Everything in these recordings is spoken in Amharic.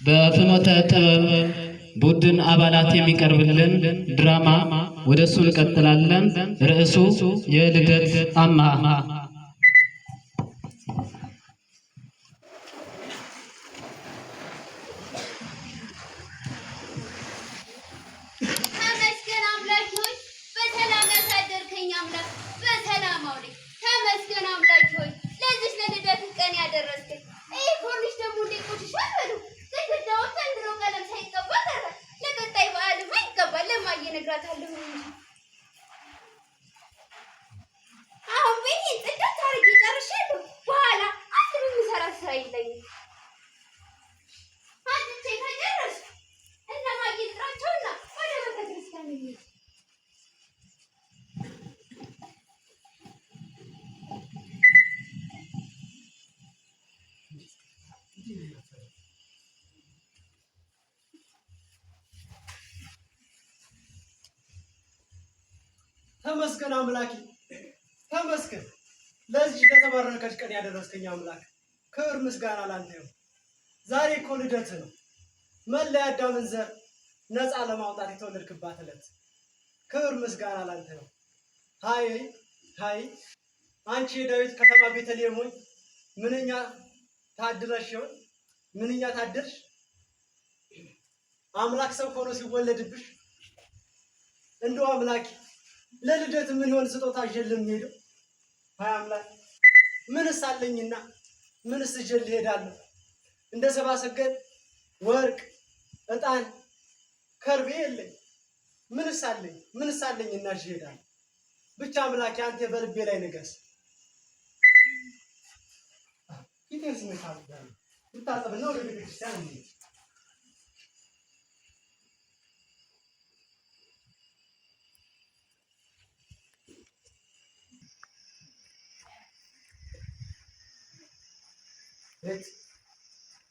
በፍኖተ ጥበብ ቡድን አባላት የሚቀርብልን ድራማ ወደ እሱ እንቀጥላለን። ርዕሱ የልደት አምሃ። ተመስገን አምላክ ሆይ፣ በሰላም ያሳደርከኝ አምላክ በሰላም አውለኝ። ተመስገን አምላክ ሆይ፣ ለዚህ ለልደት ቀን ያደረስከኝ። ይህ ኮርኒስ ደግሞ እንዴት ቆሽሿል በሉ። ግድግዳውን ዘንድሮ ቀለም ሳይቀባ ቀረ። ለቀጣይ በዓልማ ይቀባል። ለማየ እነግራታለሁ እንጂ አሁን ቤቴን ጽድት አድርጌ ጨርሻለሁ። በኋላ አንድ የምሰራት ስራ የለኝም። አጥቼ ከጨረስኩ እነማየ ልጥራቸውና ወደ ቤተ ክርስቲያን እንሂድ። ተመስገን አምላኬ፣ ተመስገን ለዚህ ለተባረከች ቀን ያደረስከኝ አምላክ፣ ክብር ምስጋና ላንተ ይሁን። ዛሬ እኮ ልደት ነው። መላ የአዳምን ዘር ነፃ ለማውጣት የተወለድክባት ዕለት። ክብር ምስጋና ላንተ ነው። ሃይ ሃይ፣ አንቺ የዳዊት ከተማ ቤተልሔም ሆይ ምንኛ ታድለሽ ይሆን? ምንኛ ታደልሽ! አምላክ ሰው ሆኖ ሲወለድብሽ እንደው አምላኬ ለልደት ምን ይሆን ስጦታ ይዤልህ የምሄደው? አይ አምላክ ምንስ አለኝና ምንስ ይዤልህ እሄዳለሁ? እንደ ሰብአ ሰገል ወርቅ፣ ዕጣን፣ ከርቤ የለኝ። ምንስ አለኝ ምንስ አለኝና ይዤ እሄዳለሁ? ብቻ አምላኬ አንተ በልቤ ላይ ንገስ። ፊቴን ስሜት አድርጋለሁ። ልታጠብና ወደ ቤተክርስቲያን እንሂድ።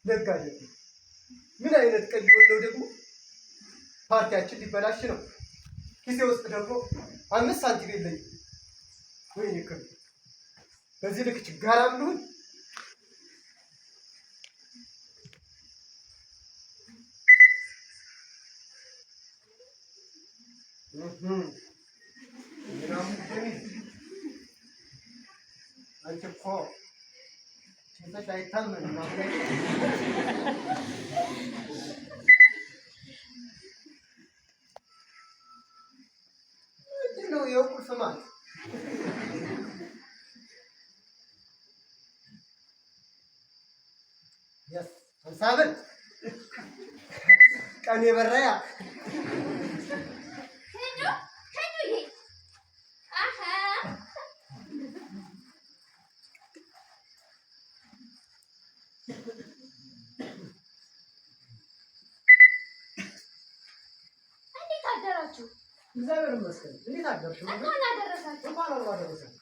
ነጋ ደግሞ ምን አይነት ቀን ሊሆን ነው ደግሞ? ፓርቲያችን ሊበላሽ ነው። ኪሴ ውስጥ ደግሞ 5 ሳንቲም የለኝም። ወይኔ ክብ በዚህ ልክ ችጋራም ልሁን? አንቺ እኮ ሴቶች አይታመንም። ምንድን ነው የቁልፍ ማት? 50 ብር ቀን የበራያ ክንዱ ክንዱዬ፣ አሀ እንዴት አደራችሁ? እግዚአብሔር ይመስገን። እንዴት አደርሽ? እንኳን አደረሳችሁ። እንኳን አብሮ አደረሰን።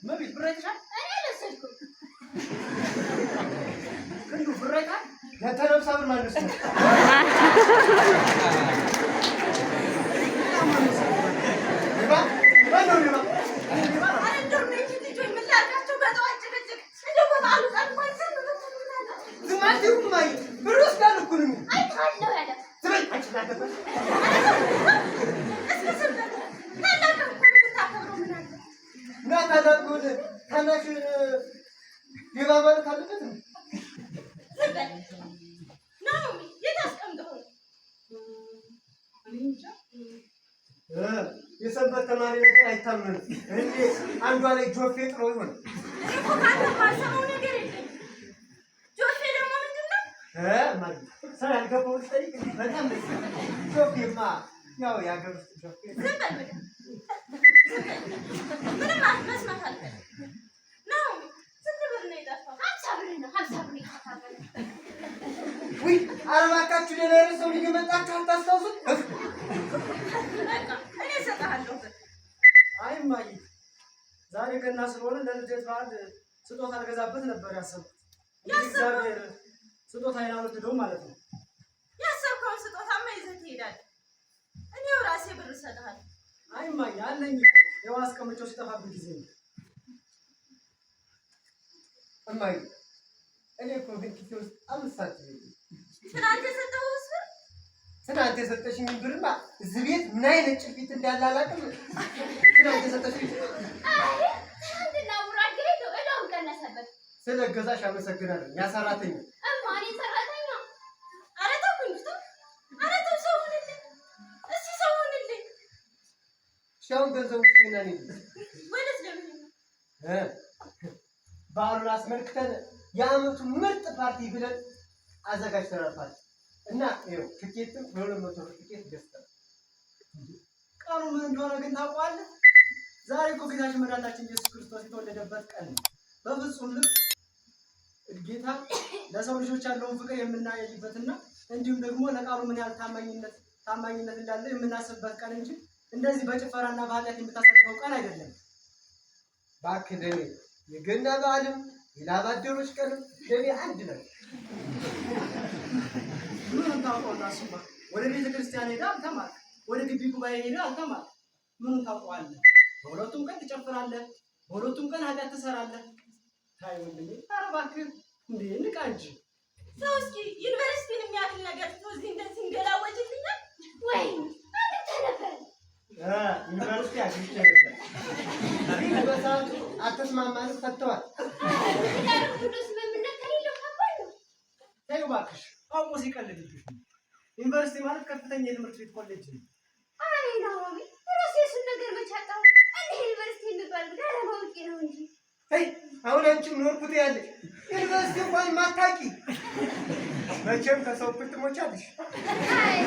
መቤት ብር አይተሻል? እኔ አልወሰድኩም። ክንዱ ብር አይተሃል? ያንተ 50 ብር ማነው? ሌባ ማነው? ሌባ ኧረ እንደው እነዚህ ልጆች ምን ላድርጋቸው? በጠዋት ጭቅጭቅ እንደው በበዓሉ ቀን እንኳን ዝም ብትሉ ምን አለ? ዝም አትይውም እማዬ፣ ብር ወስዳለሁ እኮ ነው የሚለው። አይቼዋለሁ ያለ ዝም በይ አንቺ ላገባሽ። እስኪ ዝም በሉ። ታላቅ እኮ ነው የምታከብረው ምን አለ? እና ታላቅ ሆነ ታናሽ ሌባ ማለት አለበት ነው። ዝም በል ናኦሚ፣ የት አስቀምጠኸው? የሰንበት ተማሪ ነገር አይታመንም። እንዴ አንዷ ላይ ጆፌ ጥሎ ይሆን? እኔ እኮ ከአንተ የማልሰማው ነገር የለኝም። ጆፌ ደግሞ ምንድን ነው? ማለት ሰው ያልገባውን ስጠይቅ በጣም ደስ ይላል። ጆፌማ ያው የሀገር ውስጥ ጆፌ። ዝም በል በቃ ዝም በል። ምንም መስማት አልፈልግም። ናኦሚ፣ ስንት ብር ነው የጠፋው? 50 ብር ነው፣ 50 ብር ይጠፋል። ውይ ኧረ እባካችሁ ሌላ የረሳው ልጅ መጣችሁ አታስታውሱት? በቃ እኔ እሰጥሃለሁ። የገና ስለሆነ ለልደት በዓል ስጦታ አልገዛበት ነበር ያሰብኩት። እንግዲህ እግዚአብሔር ስጦታ አልወደደውም ማለት ነው። ያሰብከውን ስጦታማ ይዘህ ትሄዳለህ። እኔው ራሴ ብር እሰጥሃለሁ። አይ እማዬ አለኝ እኮ ይኸው አስቀምጬው ሲጠፋብኝ ጊዜ ነው። እማዬ እኔ እኮ ግን ኪሴ ውስጥ 5 ሳንቲም የለም። ትናንት የሰጠሁህ ብር? ትናንት የሰጠሽኝ ብርማ እዚህ ቤት ምን አይነት ጭልፊት እንዳለ አላውቅም። ትናንት የሰጠሽኝ አይ ትናንትና ቡራኬ ሄዶ እዳውን ቀነሰበት። ስለ ገዛሽ አመሰግናለሁ። ያ ሰራተኛ እማ እኔ ሰራተኛ? ኧረ ተው ጉንጁ ተው። ኧረ ተው ሰው ሁንልኝ። እስኪ ሰው ሁንልኝ። እሺ አሁን ገንዘቡ ስጪኝና እንሂድ። ወዴት ለመሄድ ነው? በዓሉን አስመልክተን የዓመቱ ምርጥ ፓርቲ ብለን አዘጋጅተናል ፓርቲ እና ይኸው ትኬትም የ200 ብር ትኬት ገዝተናል። ቀኑ ምን እንደሆነ ግን ታውቀዋለህ? ዛሬ እኮ ጌታችን መድኃኒታችን ኢየሱስ ክርስቶስ የተወለደበት ቀን ነው። በፍጹም ልብ ጌታ ለሰው ልጆች ያለውን ፍቅር የምናይበትና እንዲሁም ደግሞ ለቃሉ ምን ያህል ታማኝነት ታማኝነት እንዳለ የምናስብበት ቀን እንጂ እንደዚህ በጭፈራና በኃጢአት የምታሳልፈው ቀን አይደለም። እባክህ ለኔ የገና በዓልም የላብ አደሮች ቀንም ለኔ አንድ ነው። ምኑን ታውቀውና? እሱማ ወደ ቤተ ክርስቲያን ሄደህ አልተማርክ፣ ወደ ግቢ ጉባኤ ሄደህ አልተማርክ። ምኑን ታውቀዋለህ? በሁለቱም ቀን ትጨፍራለህ፣ በሁለቱም ቀን ኃጢአት ትሰራለህ። ታይ ወንድሜ፣ ኧረ እባክህ እንዴ ንቃ እንጂ። ሰው እስኪ ዩኒቨርሲቲን የሚያክል ነገር ትቶ እዚህ እንደዚህ እንገላወጅልኛል። ወይኔ አግብተህ ነበር። ዩኒቨርሲቲ አግብቼ ነበር፣ ግን በሰዓቱ አልተስማማንም፣ ፈተዋል። ትዳር ብሎ ስምምነት ከሌለው ከባድ ነው። ተይው እባክሽ፣ አውቆ ሲቀልድብሽ ነው። ዩኒቨርሲቲ ማለት ከፍተኛ የትምህርት ቤት ኮሌጅ ነው። አይ ናሆሚ፣ ራሴ የሱን ነገር መች አጣሁ? እንደ ዩኒቨርሲቲ የሚባል ጉድ አለማወቄ ነው እንጂ። አይ አሁን አንቺም ኖርኩት ያለሽ ዩኒቨርሲቲ እንኳን ማታቂ መቼም ከሰው እኩል ትሞቻለሽ። አይ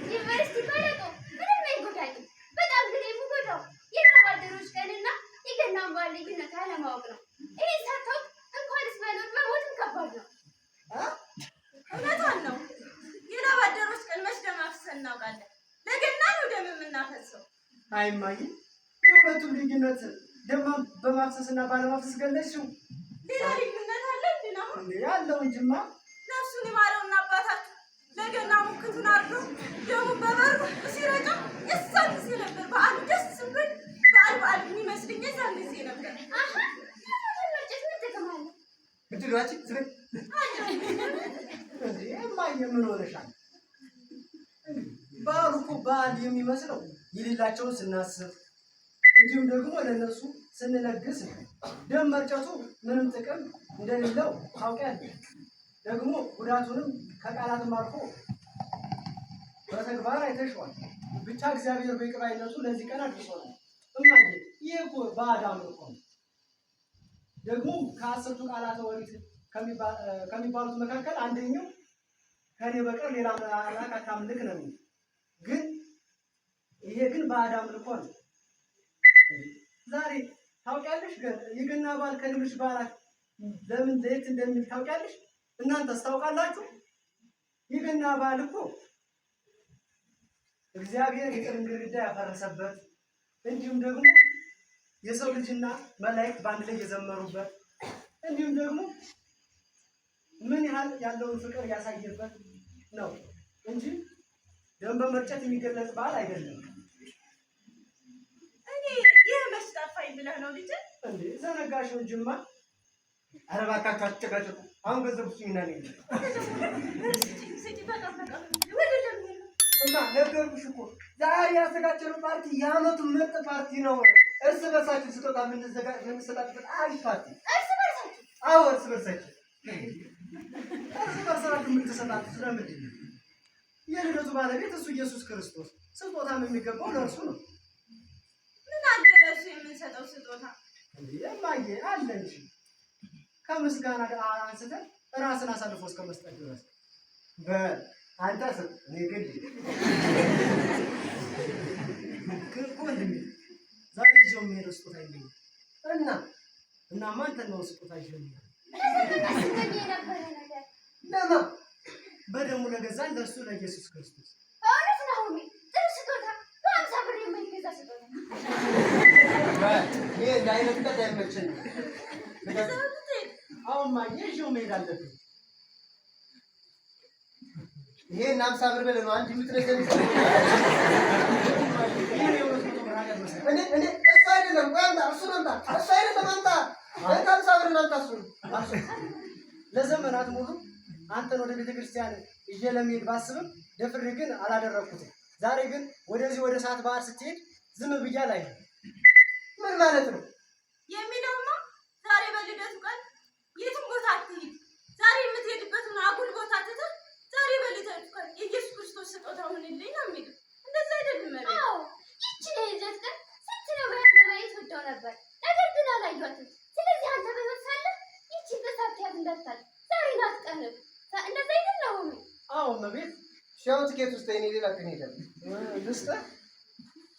ዩኒቨርሲቲ ባላውቀው ምንም አይጎዳኝም። በጣም ግን የምጎዳው የላብ አደሮች ቀንና የገናን በዓል ልዩነት አለማወቅ ነው። ይሄን ሳታውቅ እንኳንስ መኖር መሞትም ከባድ ነው። እውነቷን ነው። የላብ አደሮች ቀን መች ደም አፍስሰን እናውቃለን? ለገና ነው ደም የምናፈሰው። አይ እማዬ፣ የሁለቱም ልዩነት ደም በማፍሰስና ባለማፍሰስ ገለጽሽው። ሌላ ልዩነት አለ እንዴ አሁን? እንዴ ያለው እንጂማ። ነፍሱን ይማረውና አባታችሁ ለገና ሙክቱን አርዶ ደሙን በበሩ ሲረጨው የዛን ጊዜ ነበር በዓሉ ደስ ብሎኝ በዓል በዓል የሚመስልኝ የዛን ጊዜ ነበር። አሀ ደም መርጨት ምን ጥቅም አለው? ምንድን ነው አንቺ ዝም እንዴ እማዬ ምን ሆነሻል? በዓሉ እኮ በዓል የሚመስለው የሌላቸውን ስናስብ እንዲሁም ደግሞ ለእነሱ ስንለግስ ነው። ደም መርጨቱ ምንም ጥቅም እንደሌለው ታውቂያለሽ። ደግሞ ጉዳቱንም ከቃላትም አልፎ በተግባር አይተሽዋል። ብቻ እግዚአብሔር በይቅር ባይነቱ ለዚህ ቀን አድርሶናል። እማዬ ይህ እኮ ባዕድ አምልኮ ነው። ደግሞ ከአስርቱ ቃላተ ኦሪት ከሚባሉት መካከል አንደኛው ከኔ በቀር ሌላ አምላክ አታምልክ ነው የሚል። ግን ይሄ ግን ባዕድ አምልኮ ነው። ዛሬ ታውቂያለሽ፣ የገና በዓል ከሌሎች በዓላት ለምን ለየት እንደሚል ታውቂያለሽ? እናንተስ ታውቃላችሁ? የገና በዓል እኮ እግዚአብሔር የጥልን ግድግዳ ያፈረሰበት እንዲሁም ደግሞ የሰው ልጅና መላእክት በአንድ ላይ የዘመሩበት እንዲሁም ደግሞ ምን ያህል ያለውን ፍቅር ያሳየበት ነው እንጂ ደም በመርጨት የሚገለጽ በዓል አይደለም። እኔ ይህ መች ጠፋኝ ብለህ ነው ልጄ? እንዴ ዘነጋሽው እንጂማ። ኧረ እባካችሁ አትጨቃጨቁ። አሁን ገንዘብ ስጪኝና እንሂድ። ስጪ፣ በቃ በቃ፣ ወደ ለምን ነው? እና ነገርኩሽ እኮ ዛሬ ያዘጋጀነው ፓርቲ የዓመቱ ምርጥ ፓርቲ ነው። እርስ በርሳችን ስጦታ የምንሰጣጥበት አሪፍ ፓርቲ። እርስ በርሳችሁ? አዎ እርስ በርሳችን። እርስ በርሳችሁ የምትሰጣጡት ለምንድን ነው? የልደቱ ባለቤት እሱ ኢየሱስ ክርስቶስ፣ ስጦታም የሚገባው ለእርሱ ነው። ምን አለ ለእርሱ የምንሰጠው ስጦታ? እንዴ እማዬ አለ እንጂ፣ ከምስጋና አንስተን ራስን አሳልፎ እስከ መስጠት ድረስ። በል አንተ ስጥ፣ እኔ ግን ልሂድ። እኮ ወንድሜ ዛሬ ይዤው የምሄደው ስጦታ የለኝም። እና እናማ አንተን ነው ስጦታ ይዤው የምሄደው። ስመኝ የነበረ ነገር። ለማ? በደሙ ለገዛን ለእርሱ ለኢየሱስ ክርስቶስ። በእውነት ናሆሜ ጥሩ ስጦታ፣ በ50 ብር የማይገዛ ስጦታ። በል እኔ እንደ አይነት ቀልድ አይመቸኝም። ይዘኸው ልትሄድ? አሁን ማየ ይዤው መሄድ አለብኝ። ይሄን 50 ብር በለ ነው አንድ የምትነዘን። ይሄን የ200 ብር ኃጢአት መሰለኝ። እኔ እኔ እሱ አይደለም፣ ቆይ አምጣ፣ እሱን አምጣ፣ እሱ አይደለም አምጣ፣ እንካ 50 ብር አምጣ እሱን። ለዘመናት ሙሉ አንተን ወደ ቤተ ክርስቲያን ይዤ ለመሄድ ባስብም ደፍሬ ግን አላደረግኩትም። ዛሬ ግን ወደዚህ ወደ እሳት ባህር ስትሄድ ዝም ብዬ አላይህም። ምን ማለት ነው? የሚለውማ ዛሬ በልደቱ ቀን የትም ቦታ አትሂድ። ዛሬ የምትሄድበትን አጉል ቦታ ትተህ ዛሬ በልደቱ ቀን የኢየሱስ ክርስቶስ ስጦታ ሁንልኝ ነው የሚለው። እንደዛ አይደለም መቤት? አዎ፣ ይችን የልደት ቀን ስንት ነቢያት ለማየት ወደው ነበር፣ ነገር ግን አላዩአትም። ስለዚህ አንተ በሕይወት ሳለህ ይችን ቀን ሳታያት እንዳታልፍ። ዛሬ ናት ቀንህ። እንደዛ አይደል ናሆሜ? አዎ እመቤት። እሺ አሁን ትኬት ውስጥ እኔ ሌላ ቀን እሄዳለሁ። ልስጥህ?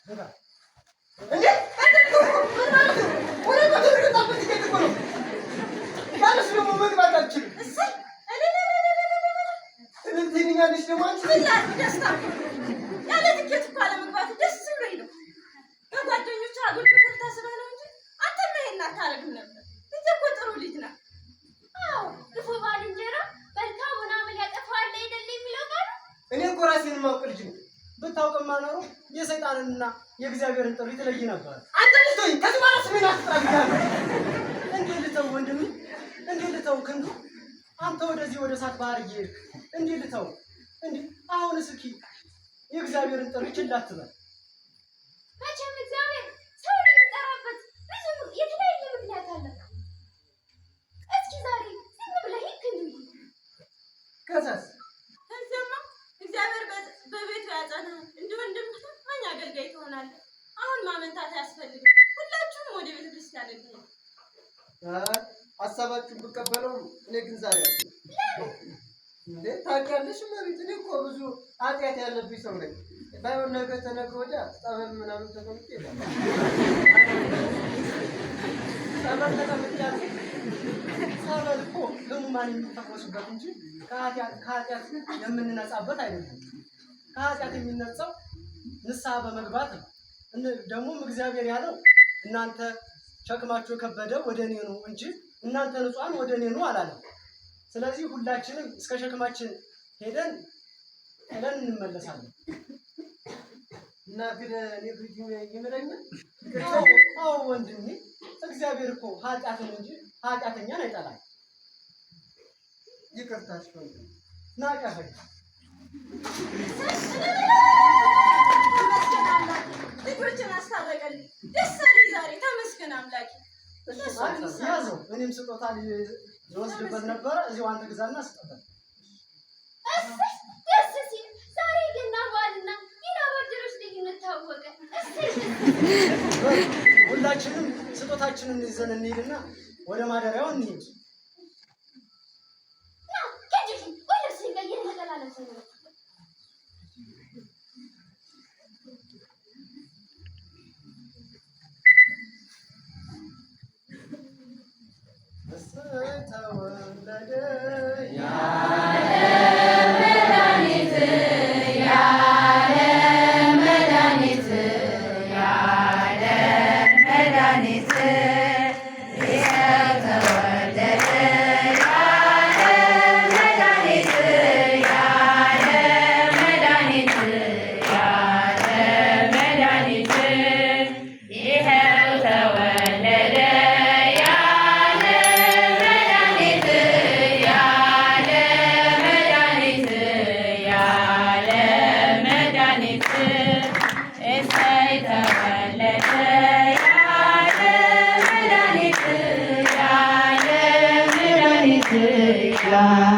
ግባ። እንዴ ምን ማለት ነው? 200 ብር የወጣበት ትኬት እኮ ነው። ያለሱ ደግሞ መግባት አልችልም። እሰይ እልልልልልልል! እልል ትይኛለሽ ደግሞ አንቺ። ምን ላድርግ፣ ደስታ እኮ ነው። ያለ ትኬት እኮ አለመግባቱ ደስ ብሎኝ ነው። በጓደኞች አጉል ምክር ተስበህ ነው እንጂ አንተማ ይሄን አታረግም ነበር። ልጄ እኮ ጥሩ ልጅ ናት። አዎ፣ ክፉ ባልንጀራ መልካሙን አመል ያጠፋዋል አይደል የሚለው ቃሉ? እኔ እኮ ራሴን የማውቅ ልጅ ነኝ። ብታውቅማ ኖሮ የሰይጣንንና የእግዚአብሔርን ጥሪ ትለይ ነበር። አንተ ልጅ ተወኝ፣ ከዚህ በኋላ ስሜን አትጥራ ብያለሁ። እንዴት ልተው ወንድሜ? እንዴት ልተው ክንዱ? አንተ ወደዚህ ወደ እሳት ባህር እየሄድክ እንዴት ልተው? እንዴ አሁን እስኪ የእግዚአብሔርን ጥሪ ችላ አትበል። መቼም እግዚአብሔር ሰውን የሚጠራበት ብዙ የተለያየ ምክንያት አለ። እስኪ ዛሬ ዝም ብለህ ሂድ ክንዱዬ። ከዛስ? ከዚያማ እግዚአብሔር በቤቱ ያጸናሃል፣ እንደ ወንድምህ ታማኝ አገልጋይ ትሆናለህ። አሁን ማመንታት አያስፈልግም። ሁላችሁም ወደ ቤተ ክርስቲያን እንሂድ። አይ ሀሳባችሁን ብቀበለውም እኔ ግን ዛሬ አልችልም። እንዴ ታውቂያለሽ እመቤት፣ እኔ እኮ ብዙ ኃጢአት ያለብኝ ሰው ነኝ። ባይሆን ነገ ተነገ ወዲያ ጸበል ምናምን ተቀምጬ እሄዳለሁ። ጸበል ተቀምጫለሁ። ጸበል እኮ ህሙማን የሚፈወሱበት እንጂ ከኃጢአት የምንነጻበት አይደለም። ከኃጢአት የሚነጻው ንስሐ በመግባት ነው። ደግሞም እግዚአብሔር ያለው እናንተ ሸክማችሁ የከበደ ወደ እኔ ኑ እንጂ እናንተ ንጹሐን ወደ እኔ ኑ አላለም። ስለዚህ ሁላችንም እስከ ሸክማችን ሄደን ጥለን እንመለሳለን። እና ግን እኔ ብርጅ ይምረኛል? አዎ ወንድሜ፣ እግዚአብሔር እኮ ኃጢአትን እንጂ ኃጢአተኛን አይጠላም። ይቅርታሽ ወንድሜ። ና ቀፈኝ። ተመስገን አምላኬ፣ ልጆችን አስታረቀልኝ። ደስ አለኝ ዛሬ። ተመስገን አምላኬ። ያዘው። እኔም ስጦታ ልወስድበት ነበረ። እዚሁ አንተ ግዛና ስጥበት። እሰይ ደስ ሲል! ዛሬ ገና በዓልና የላባደሮች ልዩነት ታወቀ። እሰይ ደስ! ሁላችንም ስጦታችንን ይዘን እንሂድና ወደ ማደሪያው እንሂድ። ና ክንዱዬ፣ ወይ ልብስህን ቀይረህ ነጠላ ለብሰህ ነው። እሰይ ተወለደ Yeah.